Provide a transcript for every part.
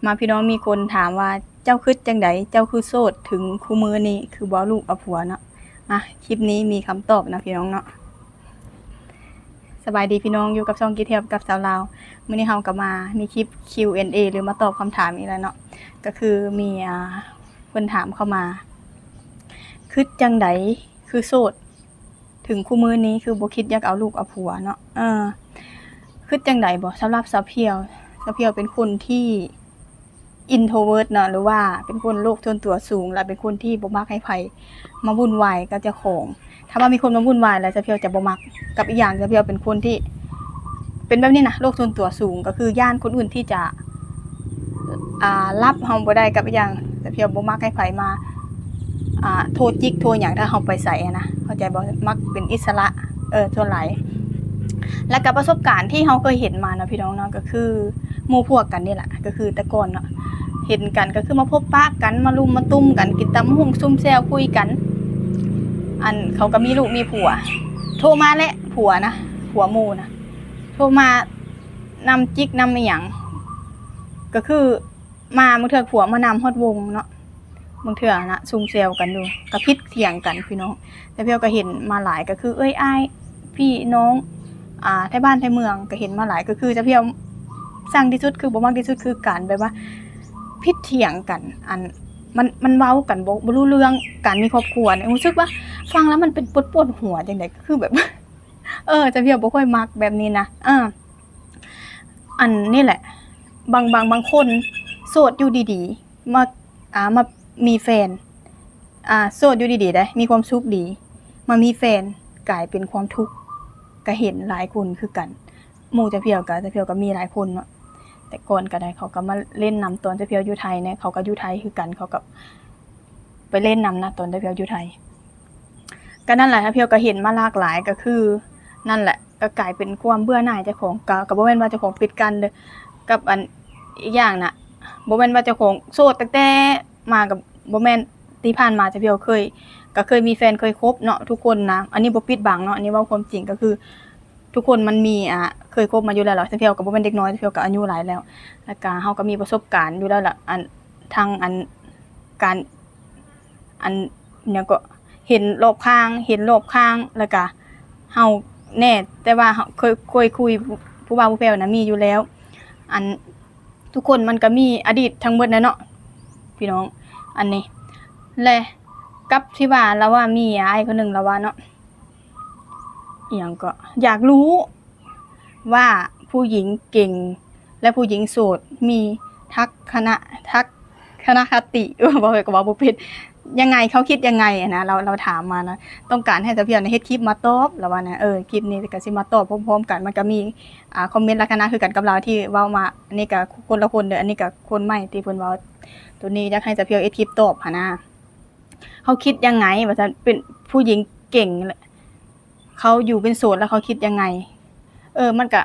ມາ ພີ່ນ້ອງ ມີຄົນຖາມວ່າ ເຈົ້າຄິດຈັ່ງໃດ ເຈົ້າຄືໂສດເຖິງຄູ່ມື້ນີ້ ຄືບໍ່ເອົາລູກເອົາຜົວເນາະ. ມາ ຄລິບນີ້ມີຄຳຕອບນະ ພີ່ນ້ອງເນາະ. ສະບາຍດີພີ່ນ້ອງ ຢູ່ກັບຊ່ອງກິດທຽວກັບສາວລາວ. ມື້ນີ້ເຮົາກໍມາມີຄລິບ ຄິວແອນເອ ຫຼືມາຕອບຄຳຖາມອີກແລ້ວເນາະ. ກໍຄືມີ ອ່າ ເພິ່ນຖາມເຂົ້າມາ ຄິດຈັ່ງໃດຄືໂສດເຖິງຄູ່ມື້ນີ້ ຄືບໍ່ຄິດຢາກເອົາລູກເອົາຜົວເນາະ. ເອີ ຄິດຈັ່ງໃດບໍ? ສຳລັບສາວພຽວ ສາວພຽວເປັນຄົນທີ່ introvert ເນາະ ຫຼືວ່າເປັນຄົນໂລກສ່ວນຕົວສູງ ແລະເປັນຄົນທີ່ບໍ່ມັກໃຫ້ໃຜມາວຸ່ນວາຍກັບເຈົ້າຂອງ. ຖ້າວ່າມີຄົນມາວຸ່ນວາຍແລ້ວ ສາວພຽວຈະບໍ່ມັກ. ກັບອີກຢ່າງ ສາວພຽວເປັນຄົນທີ່ເປັນແບບນີ້ນະ ໂລກສ່ວນຕົວສູງ ກໍຄືຢ້ານຄົນອື່ນທີ່ຈະ ອ່າ ຮັບເຮົາບໍ່ໄດ້. ກັບອີກຢ່າງ ສາວພຽວບໍ່ມັກໃຫ້ໃຜມາ ອ່າ ໂທຈິກໂທຫຍັງ ຖ້າເຮົາໄປໃສຫັ້ນນະ ເຂົ້າໃຈບໍ່? ມັກເປັນອິດສະຫຼະ ເອີ ສ່ວນຫຼາຍ. ແລ້ວກໍປະສົບການທີ່ເຮົາເຄີຍເຫັນມາເນາະ ພີ່ນ້ອງເນາະ ກໍຄືໝູ່ພວກກັນນີ້ແຫຼະ ກໍຄືແຕ່ກ່ອນເນາະ ເຫັນກັນກໍຄືມາພົບປະກັນ ມາລຸມມາຕຸ້ມກັນ ກິນຕຳບັກຫຸ່ງ ຊຸມແຊວ ຄຸຍກັນ. ອັນ ເຂົາກໍມີລູກມີຜົວ ໂທມາແຫຼະ ຜົວນະ ຜົວໝູ່ນະ ໂທມານຳຈິກນຳອີ່ຫຍັງ ກໍຄື ມາບາງເທື່ອຜົວມານຳຮອດວົງເນາະ ບາງເທື່ອນະຊຸມແຊວກັນຢູ່ ກໍຜິດຖຽງກັນພີ່ນ້ອງ. ສາວພຽວກໍເຫັນມາຫຼາຍ ກໍຄືເອື້ອຍອ້າຍພີ່ນ້ອງ ອ່າ ໄທບ້ານໄທເມືອງ ກໍເຫັນມາຫຼາຍ. ກໍຄືສາວພຽວຊັງທີ່ສຸດ ຄືບໍ່ມັກທີ່ສຸດ ຄືການແບບວ່າຜິດຖຽງກັນ ອັນ ມັນ ມັນເວົ້າກັນບໍ່ ບໍ່ຮູ້ເລື່ອງ. ການມີຄອບຄົວນີ້ ຮູ້ສຶກວ່າຟັງແລ້ວມັນເປັນປວດ ປວດຫົວຈັ່ງໃດ ຄືແບບ ເອີ ສາວພຽວບໍ່ຄ່ອຍມັກແບບນີ້ນະ ເອີ. ອັນນີ້ແຫຼະ ບາງ ບາງ ບາງຄົນໂສດຢູ່ດີໆ ມາ ອ່າ ມາມີແຟນ ອ່າ ໂສດຢູ່ດີໆເດ້ ມີຄວາມສຸກດີ ມາມີແຟນກາຍເປັນຄວາມທຸກ ກໍເຫັນຫຼາຍຄົນຄືກັນ. ໝູ່ສາວພຽວກໍ ສາວພຽວກໍມີຫຼາຍຄົນເນາະ ແຕ່ກ່ອນກໍໄດ້ ເຂົາກໍມາຫຼິ້ນນຳ ຕອນສາວພຽວຢູ່ໄທນະ ເຂົາກໍຢູ່ໄທຄືກັນ ເຂົາກໍ ໄປຫຼິ້ນນຳນະ ຕອນທີ່ພຽວຢູ່ໄທ. ກໍນັ້ນແຫຼະ ພຽວກໍເຫັນມາຫຼາກຫຼາຍ ກໍຄືນັ້ນແຫຼະ ກໍກາຍເປັນຄວາມເບື່ອໜ່າຍເຈົ້າຂອງ. ກໍ ກໍບໍ່ແມ່ນວ່າເຈົ້າຂອງປິດກັ້ນເດີ້ ກັບອັນ ອີກຢ່າງນະ ບໍ່ແມ່ນວ່າເຈົ້າຂອງໂສດຕັ້ງແຕ່ມາ ກໍບໍ່ແມ່ນ. ທີ່ຜ່ານມາພຽວເຄີຍ ກໍເຄີຍມີແຟນ ເຄີຍຄົບເນາະ ທຸກຄົນນະ. ອັນນີ້ບໍ່ປິດບັງເນາະ ອັນນີ້ເວົ້າຄວາມຈິງ ກໍຄື ທຸກຄົນມັນມີ ອ່າ ເຄີຍຄົບມາຢູ່ແລ້ວ ແລ້ວພຽວກໍບໍ່ແມ່ນເດັກນ້ອຍ ພຽວກໍອາຍຸຫຼາຍແລ້ວ ແລ້ວກໍເຮົາກໍມີປະສົບການຢູ່ແລ້ວລະ ອັນ ທັງອັນ ການ ອັນ ຫຍັງເກາະ ເຫັນລອບຂ້າງ ເຫັນລອບຂ້າງ ແລ້ວກໍເຮົາແນ່ ແຕ່ວ່າເຮົາເຄີຍ ເຄີຍຄຸຍຜູ້ບ່າວຜູ້ແພ້ວນະ ມີຢູ່ແລ້ວ. ອັນ ທຸກຄົນມັນກໍມີອະດີດທັງໝົດແຫຼະເນາະ ພີ່ນ້ອງ ອັນນີ້. ແລະ ກັບທີ່ວ່າລາວວ່າມີອ້າຍຄົນໜຶ່ງລາວວ່າເນາະ ອີ່ຫຍັງເກາະ ຢາກຮູ້ວ່າຜູ້ຍິງເກັ່ງ ແລະ ຜູ້ຍິງໂສດມີທັກຄະນະ ທັກຄະນະຄະຕິ ເອີ ເວົ້າໄປກໍເວົ້າບໍ່ເປັນ ຍັງໄງ ເຂົາຄິດຍັງໄງຫັ້ນນະ ລາວ ລາວຖາມມານະ ຕ້ອງການໃຫ້ສາວພຽວນະເຮັດຄລິບມາຕອບ ລາວວ່ານະ. ເອີ ຄລິບນີ້ກໍຊິມາຕອບພ້ອມໆກັນ ມັນກໍມີ ອ່າ ຄອມເມັນລັກສະນະຄືກັນກັບລາວທີ່ເວົ້າມາ. ອັນນີ້ກໍຄົນລະຄົນເດີ້ ອັນນີ້ກໍຄົນໃໝ່ທີ່ເພິ່ນເວົ້າ. ໂຕນີ້ຢາກໃຫ້ສາວພຽວເຮັດຄລິບຕອບຫັ້ນນະ ເຂົາຄິດຍັງໄງວ່າຊັ້ນ ເປັນຜູ້ຍິງເກັ່ງ ເຂົາຢູ່ເປັນໂສດແລ້ວເຂົາຄິດຍັງໄງ? ເອີ ມັນກະ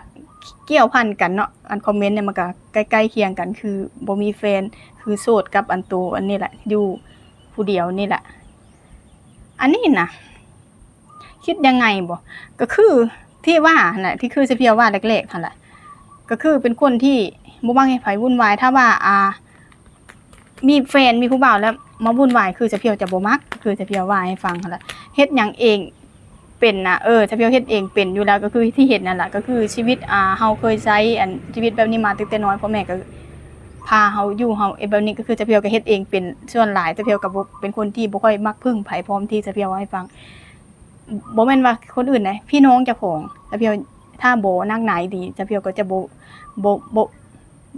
ກ່ຽວພັນກັນເນາະ ອັນຄອມເມັນນີ້ມັນກະໃກ້ໆຄຽງກັນ ຄືບໍ່ມີແຟນ ຄືໂສດກັບອັນໂຕອັນນີ້ແຫຼະ ຢູ່ຜູ້ດຽວນີ້ແຫຼະ. ອັນນີ້ນະ ຄິດຍັງໄງບໍ? ກໍຄືທີ່ວ່າຫັ້ນແຫຼະ ທີ່ຄືສະພຽວວ່າແລກໆຫັ້ນແຫຼະ ກໍຄືເປັນຄົນທີ່ບໍ່ມັກໃຫ້ໃຜວຸ່ນວາຍ. ຖ້າວ່າ ອ່າ ມີແຟນ ມີຜູ້ບ່າວແລ້ວມາວຸ່ນວາຍ ຄືສະພຽວຈະບໍ່ມັກ ຄືສະພຽວວ່າໃຫ້ຟັງຫັ້ນລະ ເຮັດຫຍັງເອງເປັນນະ. ເອີ ສະພຽວເຮັດເອງເປັນຢູ່ແລ້ວ ກໍຄືທີ່ເຮັດນັ້ນລະ ກໍຄືຊີວິດ ອ່າ ເຮົາເຄີຍໃຊ້ອັນຊີວິດແບບນີ້ມາຕັ້ງແຕ່ນ້ອຍ ພໍ່ແມ່ກໍພາເຮົາຢູ່ ເຮົາເຮັດແບບນີ້ ກໍຄືສະພຽວກໍເຮັດເອງເປັນສ່ວນຫຼາຍ. ສະພຽວກໍບໍ່ ເປັນຄົນທີ່ບໍ່ຄ່ອຍມັກເພິ່ງໃຜ ພ້ອມທີ່ສະພຽວເວົ້າໃຫ້ຟັງ ບໍ່ແມ່ນວ່າຄົນອື່ນໃດ ພີ່ນ້ອງເຈົ້າຂອງ ສະພຽວ ຖ້າບໍ່ໜັກໜາອີ່ຫຼີ ສະພຽວກໍຈະບໍ່ ບໍ່ ບໍ່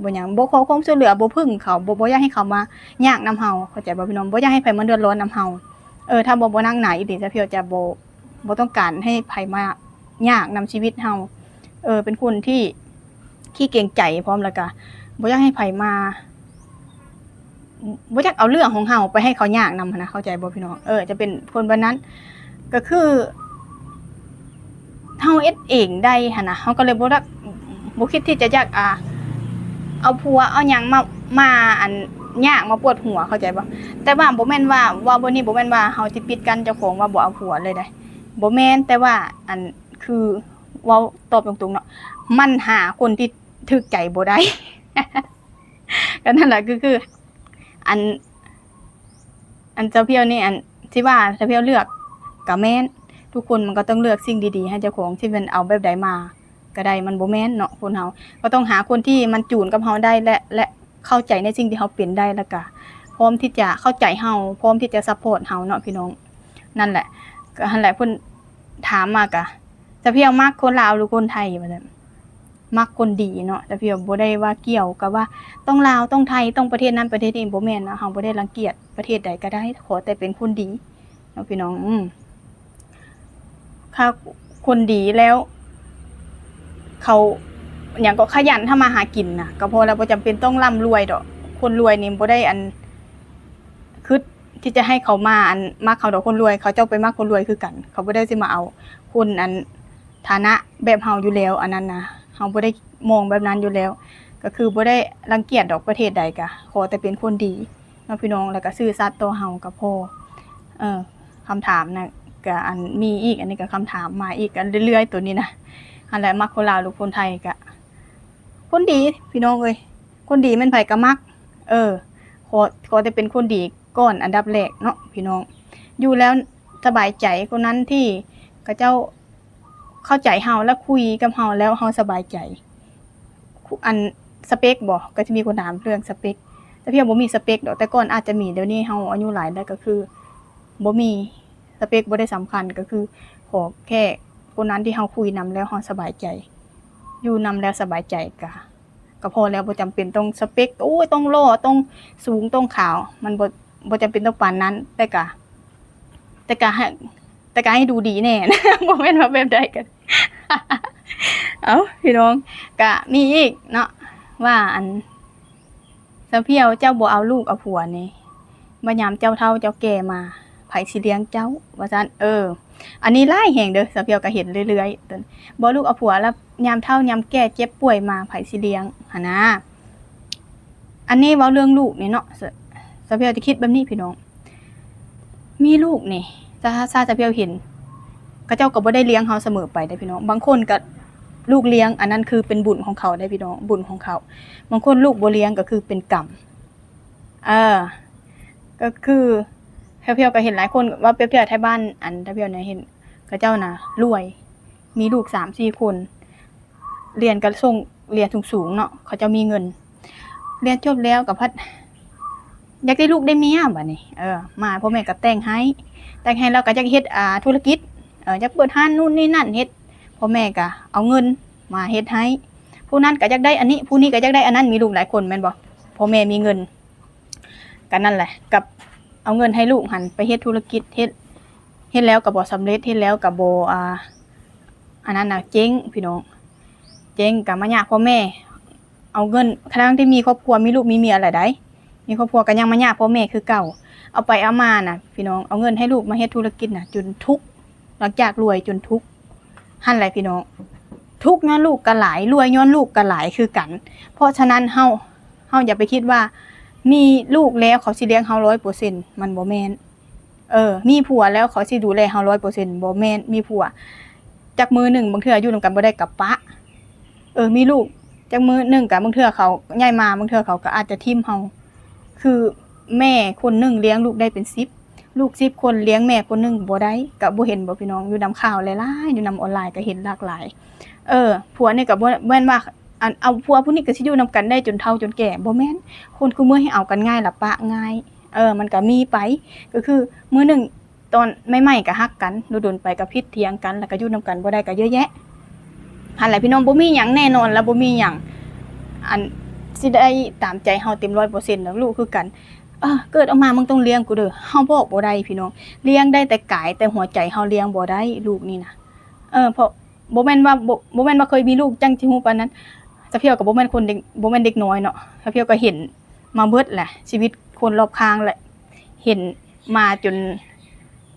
ບໍ່ຫຍັງ ບໍ່ຂໍຄວາມຊ່ວຍເຫຼືອ ບໍ່ເພິ່ງເຂົາ ບໍ່ ບໍ່ຢາກໃຫ້ເຂົາມາຍາກນຳເຮົາ ເຂົ້າໃຈບໍ່ພີ່ນ້ອງ? ບໍ່ຢາກໃຫ້ໃຜມາເດືອດຮ້ອນນຳເຮົາ. ເອີ ຖ້າບໍ່ ບໍ່ໜັກໜາອີ່ຫຼີ ສະພຽວຈະບໍ່ ບໍ່ຕ້ອງການໃຫ້ໃຜມາຍາກນຳຊີວິດເຮົາ. ເອີ ເປັນຄົນທີ່ຂີ້ເກງໃຈພ້ອມ ແລ້ວກະບໍ່ຢາກໃຫ້ໃຜມາ ບໍ່ຢາກເອົາເລື່ອງຂອງເຮົາໄປໃຫ້ເຂົາຍາກນຳຫັ້ນນະ ເຂົ້າໃຈບໍ່ພີ່ນ້ອງ? ເອີ ຈະເປັນຄົນແບບນັ້ນ ກໍຄື ເຮົາເຮັດເອງໄດ້ຫັ້ນນະ ເຮົາກໍເລີຍບໍ່ ບໍ່ຄິດທີ່ຈະຢາກ ອ່າ ເອົາຜົວເອົາຫຍັງມາ ມາ ອັນ ຍາກມາປວດຫົວ ເຂົ້າໃຈບໍ່? ແຕ່ວ່າບໍ່ແມ່ນວ່າ ເວົ້າແບບນີ້ບໍ່ແມ່ນວ່າເຮົາຊິປິດກັ້ນເຈົ້າຂອງວ່າບໍ່ເອົາຜົວເລີຍໃດ ບໍ່ແມ່ນ. ແຕ່ວ່າ ອັນ ຄື ເວົ້າຕອບຕົງໆເນາະ ມັນຫາຄົນທີ່ຖືກໃຈບໍ່ໄດ້. ກໍນັ້ນແຫຼະ ກໍຄື ອັນ ອັນສາວພຽວນີ້ ອັນ ຊິວ່າສາວພຽວເລືອກກໍແມ່ນ ທຸກຄົນມັນກໍຕ້ອງເລືອກສິ່ງດີໆໃຫ້ເຈົ້າຂອງ ຊິແມ່ນເອົາແບບໃດມາກໍໄດ້ ມັນບໍ່ແມ່ນເນາະ. ຄົນເຮົາກໍຕ້ອງຫາຄົນທີ່ມັນຈູນກັບເຮົາໄດ້ ແລະ ແລະ ເຂົ້າໃຈໃນສິ່ງທີ່ເຮົາເປັນໄດ້ ແລ້ວກະພ້ອມທີ່ຈະເຂົ້າໃຈເຮົາ ພ້ອມທີ່ຈະຊັບພອດເຮົາເນາະພີ່ນ້ອງ. ນັ້ນແຫຼະ ກໍຫັ້ນແຫຼະ ເພິ່ນຖາມມາກະ ສາວພຽວມັກຄົນລາວ ຫຼື ຄົນໄທ ວ່າຊັ້ນ. ມັກຄົນດີເນາະ ສາວພຽວບໍ່ໄດ້ວ່າກ່ຽວກັບວ່າຕ້ອງລາວ ຕ້ອງໄທ ຕ້ອງປະເທດນັ້ນປະເທດນີ້ ບໍ່ແມ່ນເນາະ. ເຮົາບໍ່ໄດ້ລັງກຽດປະເທດໃດກໍໄດ້ ຂໍແຕ່ເປັນຄົນດີເນາະພີ່ນ້ອງ. ອືມ ຖ້າຄົນດີແລ້ວ ເຂົາ ຫຍັງກໍຂະຫຍັນທຳມາຫາກິນນະ ກໍພໍແລ້ວ ບໍ່ຈຳເປັນຕ້ອງລ່ຳລວຍດອກ. ຄົນລວຍນີ້ບໍ່ໄດ້ ອັນ ຄິດທີ່ຈະໃຫ້ເຂົາມາ ອັນ ມັກເຮົາດອກ. ຄົນລວຍ ເຂົາເຈົ້າໄປມັກຄົນລວຍຄືກັນ ເຂົາບໍ່ໄດ້ຊິມາເອົາຄົນ ອັນ ຖານະແບບເຮົາຢູ່ແລ້ວ ອັນນັ້ນນະ ເຮົາບໍ່ໄດ້ມອງແບບນັ້ນຢູ່ແລ້ວ. ກໍຄືບໍ່ໄດ້ລັງກຽດດອກ ປະເທດໃດກະຂໍແຕ່ເປັນຄົນດີເນາະພີ່ນ້ອງ ແລ້ວກະຊື່ສັດຕໍ່ເຮົາກໍພໍ. ເອີ ຄຳຖາມນະ ກະ ອັນ ມີອີກ ອັນນີ້ກະຄຳຖາມມາອີກ ອັນ ເລື້ອຍໆ ໂຕນີ້ນະ. ຫັ້ນແຫຼະ ມັກຄົນລາວ ຫຼື ຄົນໄທ ກະຄົນດີພີ່ນ້ອງເອີຍ ຄົນດີແມ່ນໃຜກະມັກ. ເອີ ຂໍ ຂໍແຕ່ເປັນຄົນດີກ່ອນອັນດັບແລກເນາະພີ່ນ້ອງ. ຢູ່ແລ້ວສະບາຍໃຈ ຄົນນັ້ນທີ່ເຂົາເຈົ້າເຂົ້າໃຈເຮົາ ແລະ ຄຸຍກັບເຮົາແລ້ວເຮົາສະບາຍໃຈ. ອັນສະເປັກບໍ ກໍຈະມີຄົນຖາມເລື່ອງສະເປັກ. ສາວພຽວບໍ່ມີສະເປັກດອກ ແຕ່ກ່ອນອາດຈະມີ ດຽວນີ້ເຮົາອາຍຸຫຼາຍແລ້ວ ກໍຄືບໍ່ມີ ສະເປັກບໍ່ໄດ້ສຳຄັນ ກໍຄືຂໍແຄ່ຄົນນັ້ນທີ່ເຮົາຄຸຍນຳແລ້ວເຮົາສະບາຍໃຈ ຢູ່ນຳແລ້ວສະບາຍໃຈກະ ກໍພໍແລ້ວ ບໍ່ຈຳເປັນຕ້ອງສະເປັກ ໂອ້ຍ ຕ້ອງຫຼໍ່ ຕ້ອງສູງ ຕ້ອງຂາວ ມັນບໍ່ ບໍ່ຈຳເປັນຕ້ອງປານນັ້ນ ແຕ່ກະ ແຕ່ກະໃຫ້ ແຕ່ກະໃຫ້ດູດີແດ່ ບໍ່ແມ່ນວ່າແບບໃດກໍ ເອົ້າ ພີ່ນ້ອງ ກະມີອີກເນາະ ວ່າ ອັນ ສາວພຽວ ເຈົ້າບໍ່ເອົາລູກເອົາຜົວນີ້ ວ່າຍາມເຈົ້າເຖົ້າເຈົ້າແກ່ມາ ໃຜຊິລ້ຽງເຈົ້າ ວ່າຊັ້ນ. ເອີ ອັນນີ້ຫຼາຍແຮງເດີ ສາວພຽວກໍເຫັນເລື້ອຍໆ ບໍ່ລູກເອົາຜົວ ແລ້ວຍາມເຖົ້າຍາມແກ່ເຈັບປ່ວຍມາ ໃຜຊິລ້ຽງຫັ້ນນາ. ອັນນີ້ເວົ້າເລື່ອງລູກນີ້ເນາະ ສາວພຽວຈະຄິດແບບນີ້ພີ່ນ້ອງ ມີລູກນີ້ ຖ້າ ຖ້າສາວພຽວເຫັນ ເຂົາເຈົ້າກໍບໍ່ໄດ້ລ້ຽງເຮົາສະເໝີໄປເດ້ພີ່ນ້ອງ. ບາງຄົນກໍລູກລ້ຽງ ອັນນັ້ນຄືເປັນບຸນຂອງເຂົາເດ້ພີ່ນ້ອງ ບຸນຂອງເຂົາ. ບາງຄົນລູກບໍ່ລ້ຽງກໍຄືເປັນກຳ. ເອີ ກໍຄື ແພວໆກໍເຫັນຫຼາຍຄົນ ວ່າປຽບທຽບໄທບ້ານ ອັນ ແພວໆນະ ເຫັນເຂົາເຈົ້ານະລວຍ ມີລູກສາມສີ່ຄົນ ຮຽນກໍສົ່ງຮຽນສູງໆເນາະ ເຂົາເຈົ້າມີເງິນ ຮຽນຈົບແລ້ວກໍພັດຢາກໄດ້ລູກໄດ້ເມຍບາດນີ້. ເອີ ມາພໍ່ແມ່ກໍແຕ່ງໃຫ້ ແຕ່ງໃຫ້ແລ້ວກໍຢາກເຮັດ ອ່າ ທຸລະກິດ ເອີ ຢາກເປີດຮ້ານນູ້ນນີ້ນັ້ນເຮັດ ພໍ່ແມ່ກໍເອົາເງິນມາເຮັດໃຫ້. ຜູ້ນັ້ນກໍຢາກໄດ້ອັນນີ້ ຜູ້ນີ້ກໍຢາກໄດ້ອັນນັ້ນ ມີລູກຫຼາຍຄົນແມ່ນບໍ່ ພໍ່ແມ່ມີເງິນ ກໍນັ້ນແຫຼະ ກັບເອົາເງິນໃຫ້ລູກຫັ້ນໄປເຮັດທຸລະກິດ ເຮັດ ເຮັດແລ້ວກໍບໍ່ສຳເລັດ ເຮັດແລ້ວກໍບໍ່ ອ່າ ອັນນັ້ນນະ ເຈັ້ງພີ່ນ້ອງ ເຈັ້ງກໍມາຍາກພໍ່ແມ່ ເອົາເງິນ ທັງທີ່ມີຄອບຄົວ ມີລູກມີເມຍແລ້ວໃດ໋ ມີຄອບຄົວກໍຍັງມາຍາກພໍ່ແມ່ຄືເກົ່າ. ເອົາໄປເອົາມານະພີ່ນ້ອງ ເອົາເງິນໃຫ້ລູກມາເຮັດທຸລະກິດນະ ຈົນທຸກ ຫຼັງຈາກລວຍຈົນທຸກ ຫັ້ນແຫຼະພີ່ນ້ອງ ທຸກຍ້ອນລູກກໍຫຼາຍ ລວຍຍ້ອນລູກກໍຫຼາຍຄືກັນ. ເພາະສະນັ້ນເຮົາ ເຮົາຢ່າໄປຄິດວ່າມີລູກແລ້ວເຂົາຊິລ້ຽງເຮົາຮ້ອຍເປີເຊັນ ມັນບໍ່ແມ່ນ. ເອີ ມີຜົວແລ້ວເຂົາຊິດູແລເຮົາຮ້ອຍເປີເຊັນ ບໍ່ແມ່ນ. ມີຜົວຈັກມື້ໜຶ່ງ ບາງເທື່ອຢູ່ນຳກັນບໍ່ໄດ້ກໍປະ. ເອີ ມີລູກຈັກມື້ໜຶ່ງກະ ບາງເທື່ອເຂົາຍ້າຍມາ ບາງເທື່ອເຂົາກໍອາດຈະຖິ້ມເຮົາ. ຄືແມ່ຄົນໜຶ່ງລ້ຽງລູກໄດ້ເປັນສິບ ລູກສິບຄົນລ້ຽງແມ່ຄົນໜຶ່ງບໍ່ໄດ້ ກະບໍ່ເຫັນບໍ່ພີ່ນ້ອງ? ຢູ່ນຳຂ່າວຫຼາຍໆ ຢູ່ນຳອອນລາຍກໍເຫັນຫຼາກຫຼາຍ. ເອີ ຜົວນີ້ກໍບໍ່ແມ່ນວ່າ ອັນ ເອົາຜົວຜູ້ນີ້ກໍຊິຢູ່ນຳກັນໄດ້ຈົນເຖົ້າຈົນແກ່ ບໍ່ແມ່ນ. ຄົນຄູ່ມື້ໃຫ້ເອົາກັນງ່າຍລະປະງ່າຍ. ເອີ ມັນກໍມີໄປ ກໍຄືມື້ໜຶ່ງຕອນໃໝ່ໆກໍຮັກກັນ ດົນໆໄປກໍຜິດຖຽງກັນ ແລ້ວກໍຢູ່ນຳກັນບໍ່ໄດ້ກໍເຍອະແຍະ ຫັ້ນແຫຼະພີ່ນ້ອງ. ບໍ່ມີຫຍັງແນ່ນອນ ແລະ ບໍ່ມີຫຍັງ ອັນ ຊິໄດ້ຕາມໃຈເຮົາເຕັມຮ້ອຍເປີເຊັນດອກ ລູກຄືກັນ. ເອີ ເກີດອອກມາມຶງຕ້ອງລ້ຽງກູເດີ ເຮົາບອກບໍ່ໄດ້ພີ່ນ້ອງ ລ້ຽງໄດ້ແຕ່ກາຍ ແຕ່ຫົວໃຈເຮົາລ້ຽງບໍ່ໄດ້ລູກນີ້ນະ. ເອີ ເພາະ ບໍ່ແມ່ນວ່າ ບໍ່ ບໍ່ແມ່ນວ່າເຄີຍມີລູກຈັ່ງຊິຮູ້ປານນັ້ນ. ສາວພຽວກໍບໍ່ແມ່ນຄົນເດັກ ບໍ່ແມ່ນເດັກນ້ອຍເນາະ ສາວພຽວກໍເຫັນມາເບິດແຫຼະ ຊີວິດຄົນລອບຂ້າງແຫຼະ ເຫັນມາຈົນ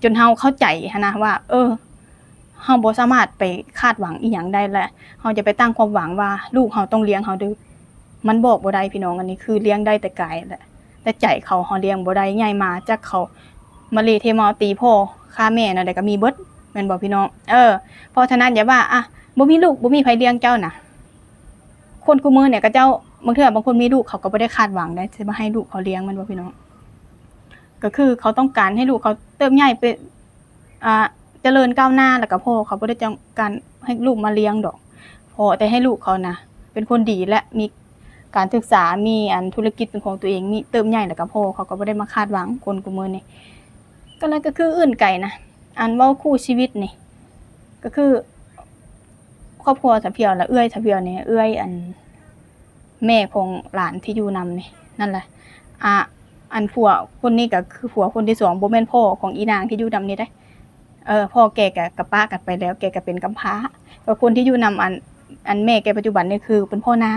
ຈົນເຮົາເຂົ້າໃຈຫັ້ນນະວ່າ ເອີ ເຮົາບໍ່ສາມາດໄປຄາດຫວັງອີ່ຫຍັງໄດ້ ແລະ ເຮົາຈະໄປຕັ້ງຄວາມຫວັງວ່າລູກເຮົາຕ້ອງລ້ຽງເຮົາເດີ ມັນບອກບໍ່ໄດ້ພີ່ນ້ອງ. ອັນນີ້ຄືລ້ຽງໄດ້ແຕ່ກາຍແຫຼະ ແຕ່ໃຈເຂົາ ເຮົາລ້ຽງບໍ່ໄດ້. ໃຫຍ່ມາຈັກເຂົາມາເລເທເມົາຕີພໍ່ຂ້າແມ່ແນວໃດກໍມີເບິດ ແມ່ນບໍ່ພີ່ນ້ອງ? ເອີ ເພາະສະນັ້ນຢ່າວ່າ ອະ ບໍ່ມີລູກ ບໍ່ມີໃຜລ້ຽງເຈົ້ານະ. ຄົນຄູ່ມື້ນີ້ເຂົາເຈົ້າ ບາງເທື່ອບາງຄົນມີລູກ ເຂົາກໍບໍ່ໄດ້ຄາດຫວັງໄດ້ ຊິມາໃຫ້ລູກເຂົາລ້ຽງ ແມ່ນບໍ່ພີ່ນ້ອງ? ກໍຄືເຂົາຕ້ອງການໃຫ້ລູກເຂົາເຕີບໃຫຍ່ໄປ ອ່າ ຈະເລີນກ້າວໜ້າ ແລ້ວກໍພໍ ເຂົາບໍ່ໄດ້ຕ້ອງການໃຫ້ລູກມາລ້ຽງດອກ ຂໍແຕ່ໃຫ້ລູກເຂົານະເປັນຄົນດີ ແລະ ມີການສຶກສາ ມີອັນທຸລະກິດເປັນຂອງຕົວເອງ ມີເຕີບໃຫຍ່ແລ້ວກໍພໍ ເຂົາກໍບໍ່ໄດ້ມາຄາດຫວັງ ຄົນຄູ່ມື້ນີ້ ກໍເລີຍ ກໍຄືອື່ນໄກນະ ອັນເວົ້າຄູ່ຊີວິດນີ້ ກໍຄືຄອບຄົວສາວພຽວ ແລະ ເອື້ອຍສາວພຽວນີ້ ເອື້ອຍອັນ ແມ່ຂອງຫຼານທີ່ຢູ່ນຳນີ້ ນັ້ນແຫຼະ ອ່າ ອັນຜົວຄົນນີ້ກໍຄືຜົວຄົນທີສອງ ບໍ່ແມ່ນພໍ່ຂອງອີນາງທີ່ຢູ່ນຳນີ້ເດ້ ເອີ ພໍ່ແກກໍ ກໍປະກັນໄປແລ້ວ ແກກໍເປັນກຳພ້າ ກໍຄົນທີ່ຢູ່ນຳອັນ ອັນແມ່ແກປັດຈຸບັນນີ້ຄືເປັນພໍ່ນ້າ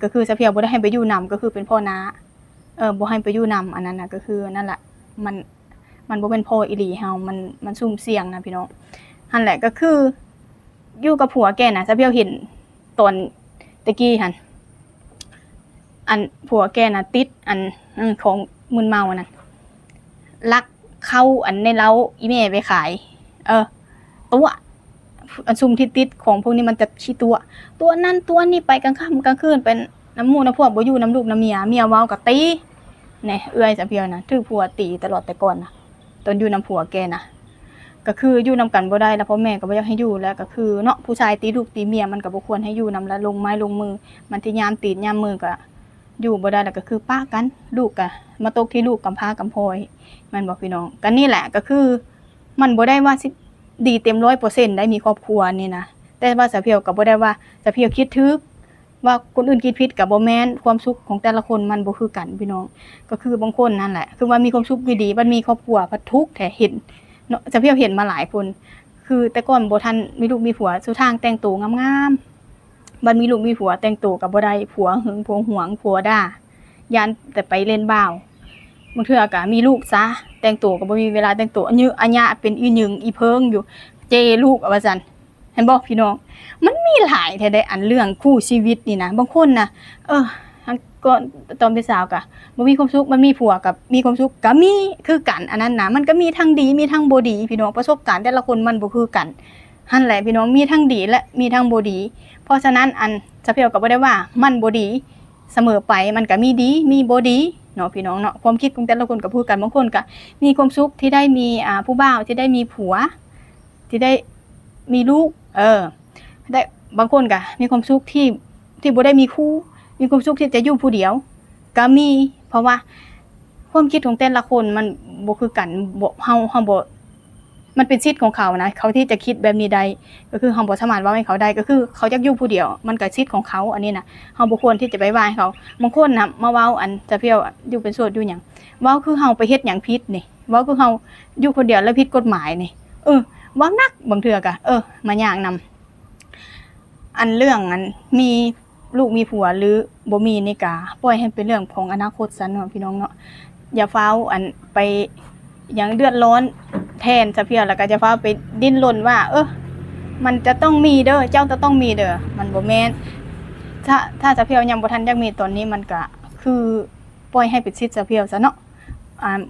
ກໍຄືສາວພຽວບໍ່ໄດ້ໃຫ້ໄປຢູ່ນຳ ກໍຄືເປັນພໍ່ນ້າ ເອີ ບໍ່ໃຫ້ໄປຢູ່ນຳ ອັນນັ້ນນະ ກໍຄືນັ້ນລະ ມັນ ມັນບໍ່ແມ່ນພໍ່ອີ່ຫຼີເຮົາ ມັນ ມັນສຸ່ມສ່ຽງນະພີ່ນ້ອງ ຫັ້ນແຫຼະ ກໍຄືຢູ່ກັບຜົວແກນະ ສາວພຽວເຫັນ ຕອນແຕ່ກີ້ຫັ້ນ ອັນຜົວແກນະຕິດອັນ ອື ຂອງມຶນເມົາອັນນັ້ນ ລັກເຂົ້າອັນໃນເລົ້າອີ່ແມ່ໄປຂາຍ ເອີ ຕົວະ ອັນຊຸມທີ່ຕິດຂອງພວກນີ້ມັນຈະຂີ້ຕົວະ ຕົວະນັ້ນຕົວະນີ້ ໄປກາງຄ່ຳກາງຄືນ ໄປນຳໝູ່ນຳພວກ ບໍ່ຢູ່ນຳລູກນຳເມຍ ເມຍເວົ້າກໍຕີ ແນ່ ເອື້ອຍສາວພຽວນະ ຖືກຜົວຕີຕະຫຼອດແຕ່ກ່ອນນະ ຕອນຢູ່ນຳຜົວແກນະ ກໍຄືຢູ່ນຳກັນບໍ່ໄດ້ ແລ້ວພໍ່ແມ່ກໍບໍ່ຢາກໃຫ້ຢູ່ ແລ້ວກໍຄືເນາະ ຜູ້ຊາຍຕີລູກຕີເມຍ ມັນກໍບໍ່ຄວນໃຫ້ຢູ່ນຳ ແລ້ວລົງໄມ້ລົງມື ມັນຊິຍາມຕີນຍາມມື ກໍຢູ່ບໍ່ໄດ້ ແລ້ວກໍຄືປະກັນ ລູກກໍມາຕົກທີ່ລູກກຳພ້າກຳພ້ອຍ ແມ່ນບໍ່ພີ່ນ້ອງ? ກໍນີ້ແຫຼະ ກໍຄືມັນບໍ່ໄດ້ວ່າຊິດີເຕັມຮ້ອຍເປີເຊັນໄດ້ ມີຄອບຄົວນີ້ນະ ແຕ່ວ່າສາວພຽວກໍບໍ່ໄດ້ວ່າສາວພຽວຄິດຖືກ ວ່າຄົນອື່ນຄິດຜິດກໍບໍ່ແມ່ນ ຄວາມສຸກຂອງແຕ່ລະຄົນມັນບໍ່ຄືກັນພີ່ນ້ອງ ກໍຄືບາງຄົນນັ້ນແຫຼະ ຄືວ່າມີຄວາມສຸກດີໆ ບັດມີຄອບຄົວພັດທຸກແທ້ ເຫັນເນາະ ສາວພຽວເຫັນມາຫຼາຍຄົນ ຄືແຕ່ກ່ອນບໍ່ທັນມີລູກມີຜົວ ສູ່ທາງແຕ່ງໂຕງາມໆ ບັດມີລູກມີຜົວແຕ່ງໂຕກໍບໍ່ໄດ້ ຜົວຫຶງ ຜົວຫວງ ຜົວດ່າ ຢ້ານແຕ່ໄປຫຼິ້ນບ່າວ ບາງເທື່ອກໍມີລູກຊະ ແຕ່ງໂຕກໍບໍ່ມີເວລາແຕ່ງໂຕ ອາຍຸອາຍະເປັນອີຫຍັງອີເພິງຢູ່ ເຈລູກວ່າຊັ້ນ. ເຫັນບໍ່ພີ່ນ້ອງ ມັນມີຫຼາຍແທ້ເດ້ ອັນເລື່ອງຄູ່ຊີວິດນີ້ນະ ບາງຄົນນະ ເອີ ທັງກ່ອນຕອນເປັນສາວກະບໍ່ມີຄວາມສຸກ ມັນມີຜົວກະມີຄວາມສຸກ ກະມີຄືກັນ ອັນນັ້ນນະ ມັນກະມີທັງດີ ມີທັງບໍ່ດີພີ່ນ້ອງ ປະສົບການແຕ່ລະຄົນມັນບໍ່ຄືກັນ ຫັ້ນແຫຼະພີ່ນ້ອງ ມີທັງດີ ແລະ ມີທັງບໍ່ດີ ເພາະສະນັ້ນ ອັນ ສາວພຽວກະບໍ່ໄດ້ວ່າມັນບໍ່ດີສະເໝີໄປ ມັນກະມີດີ ມີບໍ່ດີເນາະພີ່ນ້ອງເນາະ ຄວາມຄິດຂອງແຕ່ລະຄົນກະບໍ່ຄືກັນ ບາງຄົນກະມີຄວາມສຸກທີ່ໄດ້ມີ ອ່າ ຜູ້ບ່າວ ທີ່ໄດ້ມີຜົວ ທີ່ໄດ້ມີລູກ ເອີ ໄດ້ ບາງຄົນກະມີຄວາມສຸກທີ່ ທີ່ບໍ່ໄດ້ມີຄູ່ ມີຄວາມສຸກທີ່ຈະຢູ່ຜູ້ດຽວກະມີ ເພາະວ່າຄວາມຄິດຂອງແຕ່ລະຄົນມັນບໍ່ຄືກັນ ບໍ່ ເຮົາ ເຮົາບໍ່ ມັນເປັນສິດຂອງເຂົານະ ເຂົາທີ່ຈະຄິດແບບນີ້ໄດ້ ກໍຄືເຮົາບໍ່ສາມາດເວົ້າໃຫ້ເຂົາໄດ້ ກໍຄືເຂົາຢາກຢູ່ຜູ້ດຽວ ມັນກະສິດຂອງເຂົາ ອັນນີ້ນະ ເຮົາບໍ່ຄວນທີ່ຈະໄປວ່າໃຫ້ເຂົາ ບາງຄົນນະມາເວົ້າ ອັນ ສາວພຽວຢູ່ເປັນໂສດຢູ່ຫຍັງ ເວົ້າຄືເຮົາໄປເຮັດຫຍັງຜິດນີ້ ເວົ້າຄືເຮົາຢູ່ຄົນດຽວແລ້ວຜິດກົດໝາຍນີ້ ເອີ ເວົ້າໜັກ ບາງເທື່ອກະ ເອີ ມາຍາກນຳ ອັນເລື່ອງ ອັນ ມີລູກມີຜົວ ຫຼື ບໍ່ມີນີ້ກະປ່ອຍໃຫ້ເປັນເລື່ອງຂອງອະນາຄົດຊະເນາະ ພີ່ນ້ອງເນາະ ຢ່າຟ້າວ ອັນ ໄປຫຍັງເດືອດຮ້ອນແທນສາວພຽວ ແລ້ວກະຢ່າຟ້າວໄປດີ້ນລົນວ່າ ເອີ ມັນຈະຕ້ອງມີເດີ ເຈົ້າຈະຕ້ອງມີເດີ ມັນບໍ່ແມ່ນ ຖ້າ ຖ້າສາວພຽວຍັງບໍ່ທັນຢາກມີຕອນນີ້ ມັນກະຄືປ່ອຍໃຫ້ເປັນສິດສາວພຽວຊະເນາະ ອ່າ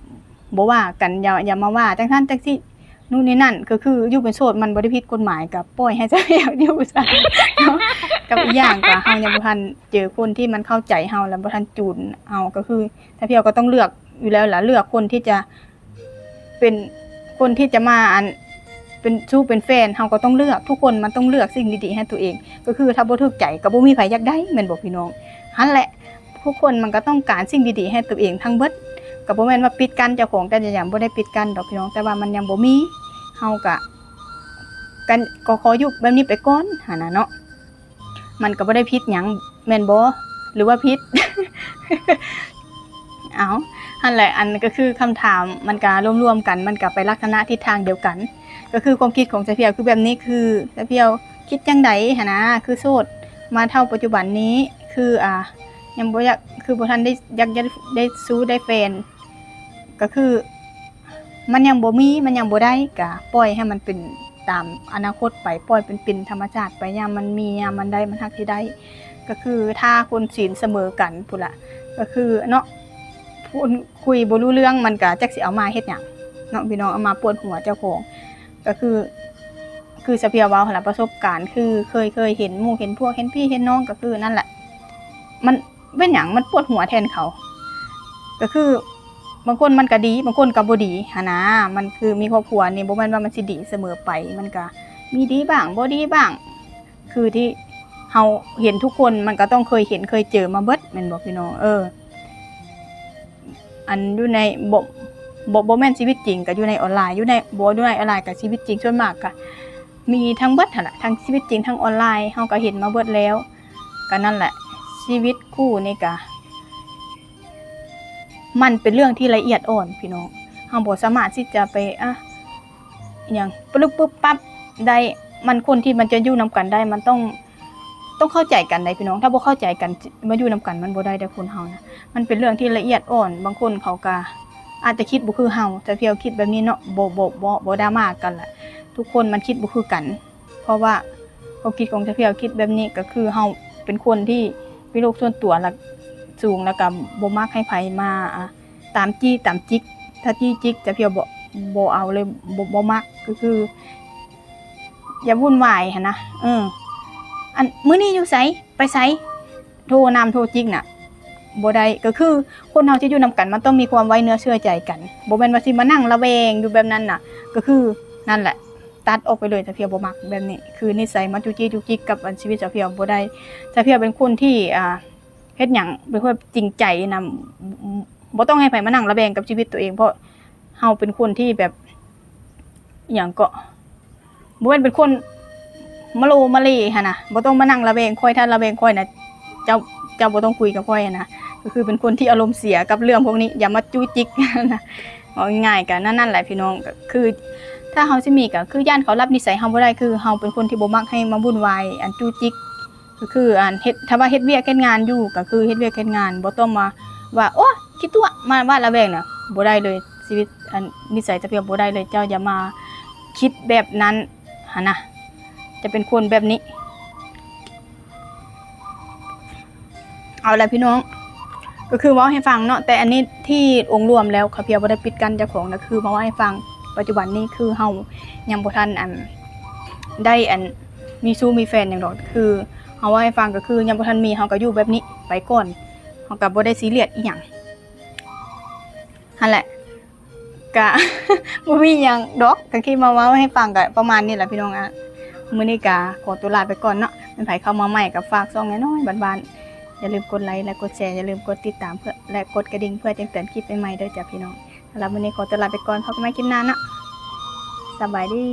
ບໍ່ວ່າກັນ ຢ່າ ຢ່າມາວ່າຈັ່ງຊັ້ນຈັ່ງຊີ້ ນູ້ນນີ້ນັ້ນ ກໍຄືຢູ່ເປັນໂສດມັນບໍ່ໄດ້ຜິດກົດໝາຍ ກໍປ່ອຍໃຫ້ສາວພຽວຢູ່ຊະເນາະ ກັບອີກຢ່າງກໍເຮົາຍັງບໍ່ທັນເຈີຄົນທີ່ມັນເຂົ້າໃຈເຮົາ ແລະ ບໍ່ທັນຈູນເຮົາ ກໍຄືສາວພຽວກໍຕ້ອງເລືອກຢູ່ແລ້ວລະ ເລືອກຄົນທີ່ຈະເປັນ ຄົນທີ່ຈະມາ ອັນ ເປັນຊູ້ເປັນແຟນ ເຮົາກໍຕ້ອງເລືອກ ທຸກຄົນມັນຕ້ອງເລືອກສິ່ງດີໆໃຫ້ຕົວເອງ ກໍຄືຖ້າບໍ່ຖືກໃຈກໍບໍ່ມີໃຜຢາກໄດ້ ແມ່ນບໍ່ພີ່ນ້ອງ? ຫັ້ນແຫຼະ ທຸກຄົນມັນກໍຕ້ອງການສິ່ງດີໆໃຫ້ຕົວເອງທັງເບິດ ກໍບໍ່ແມ່ນວ່າປິດກັ້ນເຈົ້າຂອງ ແຕ່ຢ່າ ບໍ່ໄດ້ປິດກັ້ນດອກພີ່ນ້ອງ ແຕ່ວ່າມັນຍັງບໍ່ມີ ເຮົາກໍ ກັນ ກໍຂໍຢູ່ແບບນີ້ໄປກ່ອນຫັ້ນນະເນາະ ມັນກໍບໍ່ໄດ້ຜິດຫຍັງແມ່ນບໍ່ ຫຼືວ່າຜິດ? ເອົາ ຫັ້ນແຫຼະ ອັນກໍຄືຄຳຖາມມັນກະລວມໆກັນ ມັນກະໄປລັກສະນະທິດທາງດຽວກັນ ກໍຄືຄວາມຄິດຂອງສາວພຽວຄືແບບນີ້ ຄືສາວພຽວຄິດຈັ່ງໃດຫັ້ນນະ ຄືໂສດມາເທົ່າປັດຈຸບັນນີ້ ຄື ອ່າ ຍັງບໍ່ຢາກ ຄືບໍ່ທັນໄດ້ ຢາກ ຢາກໄດ້ຊູ້ໄດ້ແຟນ ກໍຄືມັນຍັງບໍ່ມີ ມັນຍັງບໍ່ໄດ້ ກະປ່ອຍໃຫ້ມັນເປັນຕາມອະນາຄົດໄປ ປ່ອຍເປັນ ເປັນທຳມະຊາດໄປ ຍາມມັນມີ ຍາມມັນໄດ້ ມັນຮັກທີ່ໄດ້ ກໍຄືຖ້າຄົນສິນສະເໝີກັນພຸ້ນລະ ກໍຄືເນາະ ຄົນຄຸຍບໍ່ຮູ້ເລື່ອງ ມັນກະຈັກຊິເອົາມາເຮັດຫຍັງເນາະ ພີ່ນ້ອງ ເອົາມາປວດຫົວເຈົ້າຂອງ ກໍຄື ຄືສາວພຽວເວົ້າຫັ້ນລະ ປະສົບການ ຄືເຄີຍ ເຄີຍເຫັນໝູ່ເຫັນພວກ ເຫັນພີ່ເຫັນນ້ອງ ກໍຄືນັ້ນແຫຼະ ມັນເປັນຫຍັງ ມັນປວດຫົວແທນເຂົາ. ກໍຄືບາງຄົນມັນກໍດີ ບາງຄົນກໍບໍ່ດີຫັ້ນນະ. ມັນຄືມີຄອບຄົວນີ້ ບໍ່ແມ່ນວ່າມັນຊິດີສະເໝີໄປ ມັນກໍມີດີບ້າງ ບໍ່ດີບ້າງ. ຄືທີ່ເຮົາເຫັນທຸກຄົນ ມັນກໍຕ້ອງເຄີຍເຫັນເຄີຍເຈີມາເບິດ ແມ່ນບໍ່ພີ່ນ້ອງ? ເອີ ອັນຢູ່ໃນ ບໍ່ ບໍ່ ບໍ່ແມ່ນຊີວິດຈິງ ກໍຢູ່ໃນອອນລາຍ ຢູ່ໃນ ບໍ່ຢູ່ໃນອອນລາຍ ກໍຊີວິດຈິງ ສ່ວນມາກກໍມີທັງເບິດຫັ້ນລະ ທັງຊີວິດຈິງ ທັງອອນລາຍ ເຮົາກໍເຫັນມາເບິດແລ້ວ. ກໍນັ້ນແຫຼະ ຊີວິດຄູ່ນີ້ກໍ ມັນເປັນເລື່ອງທີ່ລະອຽດອ່ອນພີ່ນ້ອງ. ເຮົາບໍ່ສາມາດທີ່ຈະໄປ ອະ ອີຫຍັງ ປຶບປຶບປັບໄດ້. ມັນ ຄົນທີ່ມັນຈະຢູ່ນຳກັນໄດ້ ມັນຕ້ອງ ຕ້ອງເຂົ້າໃຈກັນໄດ໋ພີ່ນ້ອງ. ຖ້າບໍ່ເຂົ້າໃຈກັນ ມາຢູ່ນຳກັນມັນບໍ່ໄດ້ເດ້ ຄົນເຮົານະ. ມັນເປັນເລື່ອງທີ່ລະອຽດອ່ອນ. ບາງຄົນເຂົາກໍອາດຈະຄິດບໍ່ຄືເຮົາ. ສາວພຽວຄິດແບບນີ້ເນາະ ບໍ່ ບໍ່ ບໍ່ ບໍ່ດຣາມາກັນລະ. ທຸກຄົນມັນຄິດບໍ່ຄືກັນ. ເພາະວ່າຄວາມຄິດຂອງສາວພຽວຄິດແບບນີ້ ກໍຄືເຮົາເປັນຄົນທີ່ມີໂລກສ່ວນຕົວລະສູງ ແລ້ວກໍບໍ່ມັກໃຫ້ໃຜມາ ອາ ຕາມຈີ້ຕາມຈິກ. ຖ້າຈີ້ຈິກ ສາວພຽວບໍ່ ບໍ່ເອົາເລີຍ ບໍ່ ບໍ່ມັກ. ກໍຄືຢ່າວຸ່ນວາຍຫັ້ນນະ. ເອີ ອັນ ມື້ນີ້ຢູ່ໃສ ໄປໃສ ໂທນຳໂທຈິກນະ ບໍ່ໄດ້. ກໍຄືຄົນເຮົາທີ່ຢູ່ນຳກັນ ມັນຕ້ອງມີຄວາມໄວ້ເນື້ອເຊື່ອໃຈກັນ ບໍ່ແມ່ນວ່າຊິມານັ່ງລະແວງຢູ່ແບບນັ້ນນະ. ກໍຄືນັ້ນແຫຼະ ຕັດອອກໄປເລີຍ. ສາວພຽວບໍ່ມັກແບບນີ້ ຄືນິໄສມາຈູ້ຈີ້ຈຸກຈິກກັບອັນຊີວິດສາວພຽວບໍ່ໄດ້. ສາວພຽວເປັນຄົນທີ່ ອ່າ ເຮັດຫຍັງເປັນຄົນຈິງໃຈນຳ ບໍ່ຕ້ອງໃຫ້ໃຜມານັ່ງລະແວງກັບຊີວິດຕົວເອງ ເພາະເຮົາເປັນຄົນທີ່ແບບ ອີຫຍັງເກາະ ບໍ່ແມ່ນເປັນຄົນມະໂລມະເລຫັ້ນນະ. ບໍ່ຕ້ອງມານັ່ງລະແວງຂ້ອຍ ຖ້າລະແວງຂ້ອຍນະ ເຈົ້າ ເຈົ້າບໍ່ຕ້ອງຄຸຍກັບຂ້ອຍຫັ້ນນະ. ກໍຄືເປັນຄົນທີ່ອາລົມເສຍກັບເລື່ອງພວກນີ້ ຢ່າມາຈູ້ຈິກຫັ້ນນະ. ເວົ້າງ່າຍໆ ກໍນັ້ນໆ ແຫຼະພີ່ນ້ອງ. ກໍຄືຖ້າເຮົາຊິມີ ກໍຄືຢ້ານເຂົາຮັບນິໄສເຮົາບໍ່ໄດ້ ຄືເຮົາເປັນຄົນທີ່ບໍ່ມັກໃຫ້ມາວຸ່ນວາຍ ອັນຈູ້ຈິກ. ກໍຄືອັນເຮັດ ຖ້າວ່າເຮັດວຽກເຮັດງານຢູ່ ກໍຄືເຮັດວຽກເຮັດງານ ບໍ່ຕ້ອງມາວ່າ ໂອ້ ຂີ້ຕົວະ ມາວາດລະແວງນະ ບໍ່ໄດ້ເລີຍ. ຊີວິດ ອັນ ນິໄສສາວພຽວບໍ່ໄດ້ເລີຍ. ເຈົ້າຢ່າມາຄິດແບບນັ້ນຫັ້ນນະ ຈະເປັນຄົນແບບນີ້. ເອົາລະພີ່ນ້ອງ ກໍຄືເວົ້າໃຫ້ຟັງເນາະ ແຕ່ອັນນີ້ທີ່ອົງລວມແລ້ວ ຂ້າພຽວບໍ່ໄດ້ປິດກັ້ນເຈົ້າຂອງນະ ຄືມາເວົ້າໃຫ້ຟັງ. ປັດຈຸບັນນີ້ຄືເຮົາຍັງບໍ່ທັນ ອັນ ໄດ້ ອັນ ມີຊູ້ມີແຟນຫຍັງດອກ. ຄືເຮົາເວົ້າໃຫ້ຟັງ ກໍຄືຍັງບໍ່ທັນມີ ເຮົາກໍຢູ່ແບບນີ້ໄປກ່ອນ ເຮົາກໍບໍ່ໄດ້ຊີຣຽສອີ່ຫຍັງຫັ້ນແຫຼະ. ກະ ບໍ່ມີຫຍັງດອກ ກະຄິດມາເວົ້າໃຫ້ຟັງກະປະມານນີ້ແຫຼະພີ່ນ້ອງ. ອະ ມື້ນີ້ກະຂໍຕົວລາໄປກ່ອນເນາະ. ແມ່ນໃຜເຂົ້າມາໃໝ່ກະຝາກຊ່ອງນ້ອຍໆ ບ້ານໆ ຢ່າລືມກົດໄລ ແລະ ກົດແຊ ຢ່າລືມກົດຕິດຕາມເພື່ອ ແລະ ກົດກະດິ່ງ ເພື່ອແຈ້ງເຕືອນຄລິບໃໝ່ໆເດີ້ຈ້າພີ່ນ້ອງ. ສຳລັບມື້ນີ້ຂໍຕົວລາໄປກ່ອນ ພົບກັນໃໝ່ຄລິບໜ້າເນາະ. ສະບາຍດີ.